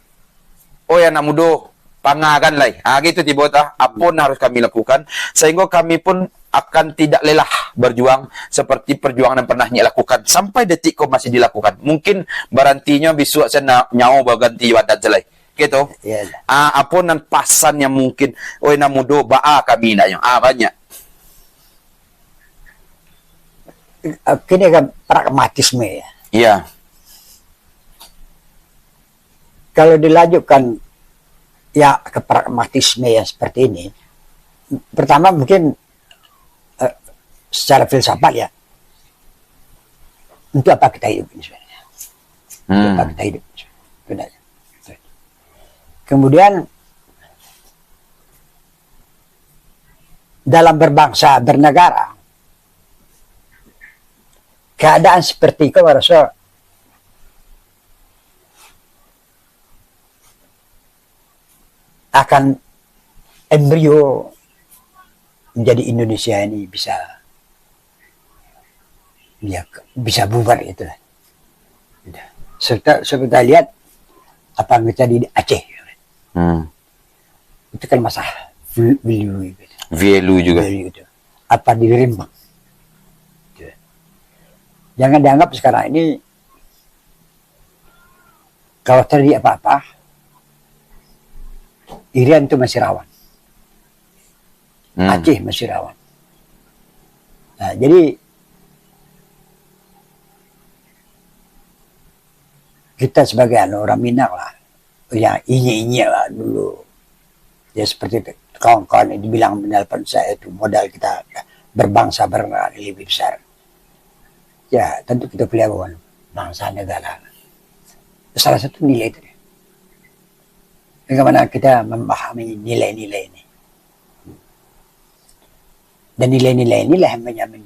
"Oi, anak mudo, pangakan lai." Ha, gitu tibo tah. Apo nan harus kami lakukan, sehingga kami pun akan tidak lelah berjuang seperti perjuangan yang pernah nyak lakukan sampai detik ko masih dilakukan. Mungkin barantinyo bisuak se na-, nyawo baganti badan se lai. Gitu. Iya, iya. Ah, apo nan pasan yang mungkin, "Oi, anak mudo, baa kami naknyo?" Ah, banyak. Kini kan pragmatisme, ya. Iya. Kalau dilanjutkan, ya, ke pragmatisme yang seperti ini, pertama mungkin, eh, secara filsafat, ya, untuk apa kita hidup ini sebenarnya? Untuk apa, hmm, kita hidup sebenarnya? Kemudian, dalam berbangsa, bernegara, keadaan seperti itu harusnya akan embrio menjadi Indonesia ini bisa, ya, bisa bubar gitu lah. Serta seperti kita lihat apa yang terjadi di Aceh. Hmm. Itu kan masalah value gitu. Value juga. Value itu. Apa di Rembang? Gitu. Jangan dianggap sekarang ini kalau terjadi apa-apa, Irian tu masih rawan. Hmm. Aceh masih rawan. Nah, jadi kita sebagai, anu, orang Minang lah, yang inyiak-inyiak lah dulu. Ya, seperti itu. Kawan-kawan yang dibilang menelpon saya itu, modal kita berbangsa bernegara lebih besar. Ya, tentu kita pelihara bangsa negara. Salah satu nilai itu. Bagaimana kita memahami nilai-nilai ini? Dan nilai-nilai inilah yang menjamin,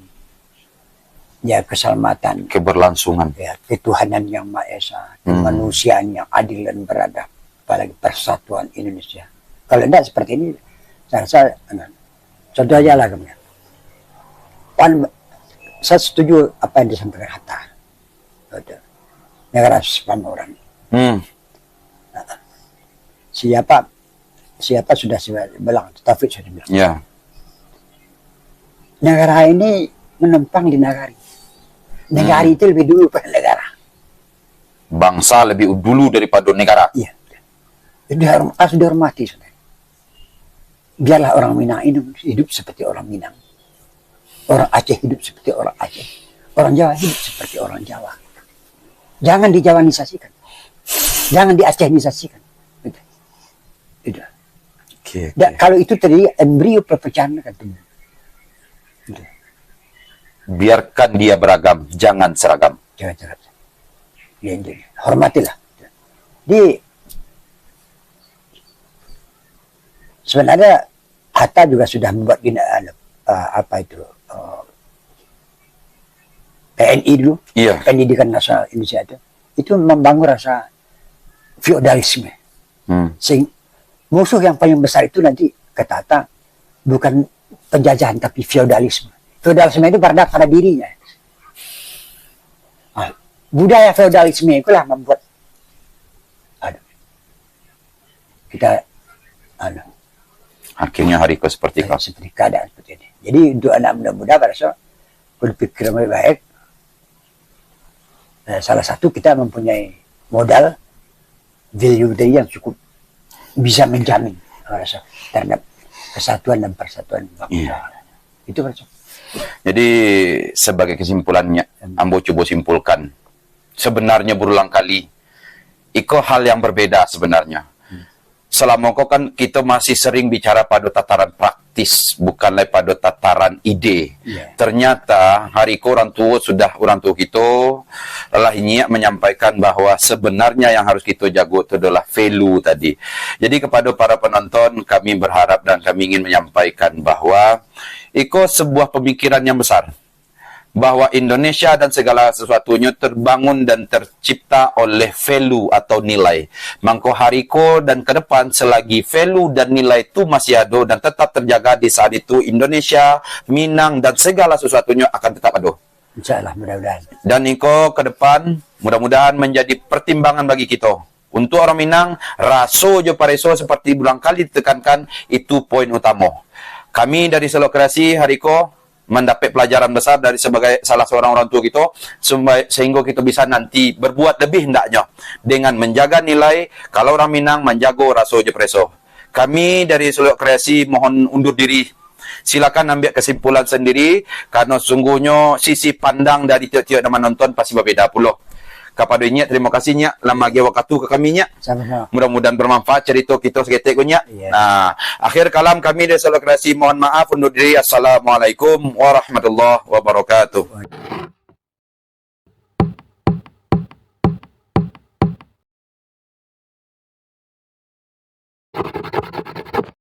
ya, keselamatan, keberlangsungan, ya, ketuhanan yang Maha Esa, hmm, kemanusiaan yang adil dan beradab, apalagi persatuan Indonesia. Kalau tidak seperti ini, saya rasa, anu, contoh aja lah, kemudian. Pan, saya setuju apa yang disampaikan Hatta. Betul. Negara Pamoran. Hmm. Siapa, siapa sudah saya bilang, Taufik sudah bilang. Ya. Negara ini menumpang di nagari. Negari, hmm, itu lebih dulu pada negara. Bangsa lebih dulu daripada negara. Iya. Jadi harus, harus dihormati, saudara. Biarlah orang Minang hidup, hidup seperti orang Minang. Orang Aceh hidup seperti orang Aceh. Orang Jawa hidup seperti orang Jawa. Jangan dijawanisasikan. Jangan diacehisasikan. Itu. Itu. Oke, oke. Dan kalau itu terjadi, embrio perpecahan akan tumbuh. Itu. Biarkan dia beragam, jangan seragam. Jangan seragam. Ya, itu. Hormatilah. Di, sebenarnya Hatta juga sudah membuat gini, anu, eh, apa itu, eh, P N I dulu, iya, Pendidikan Nasional Indonesia itu, itu membangun rasa feodalisme. Hmm. Sehing-, musuh yang paling besar itu nanti, kata Hatta, bukan penjajahan, tapi feodalisme. Feodalisme itu berada pada dirinya. Ah, budaya feodalisme itulah membuat, aduh, kita, anu, akhirnya hari ko seperti ko, seperti keadaan seperti ini. Jadi, untuk anak muda-muda, pada saya, kalau pikir yang baik-baik, eh, salah satu kita mempunyai modal value tadi yang cukup bisa menjamin, pada saya, terhadap kesatuan dan persatuan bangsa. Iya. Itu, pada saya. Jadi, sebagai kesimpulannya, hmm, ambo cubo simpulkan, sebenarnya berulang kali, iko hal yang berbeda sebenarnya. Hmm. Salamo ko kan kito masih sering bicara pado tataran praktis, bukan lai pado tataran ide. Iya. Ternyata hari ko urang tuo sudah, urang tuo kito lah inyiak manyampaikan bahwa sebenarnya yang harus kito jago tu adalah value tadi. Jadi kepada para penonton, kami berharap dan kami ingin menyampaikan bahwa iko sebuah pemikiran yang besar. Bahwa Indonesia dan segala sesuatunyo terbangun dan tercipta oleh value atau nilai. Mangko hari ko dan ke depan, selagi value dan nilai tu masih ado dan tetap terjaga, di saat itu Indonesia, Minang, dan segala sesuatunyo akan tetap ado. Insya Allah, mudah-mudahan. Dan iko ke depan, mudah-mudahan menjadi pertimbangan bagi kito. Untuk orang Minang, raso jo pareso seperti berulang kali ditekankan, itu poin utamo. Kami dari Selok Kreasi hari ko mandapek pelajaran besar dari sebagai salah seorang orang tuo kito, sumba-, sehinggo kito bisa nanti berbuat lebih hendaknyo dengan menjaga nilai, kalau orang Minang manjago raso jo pareso. Kami dari Selok Kreasi mohon undur diri. Silakan ambiak kesimpulan sendiri, karano sungguhnyo sisi pandang dari tiok-tiok nan manonton pasti babeda pulo. Kapado inyiak, tarimo kasih, Nyiak, lah maagiah wakatu ka kami, Nyiak. Sama-sama. Mudah-mudahan bermanfaat carito kito saketek ko, Nyiak. Iya. Nah, akhir kalam kami dari Selok Kreasi mohon maaf, undur diri. Assalamualaikum warahmatullahi wabarakatuh.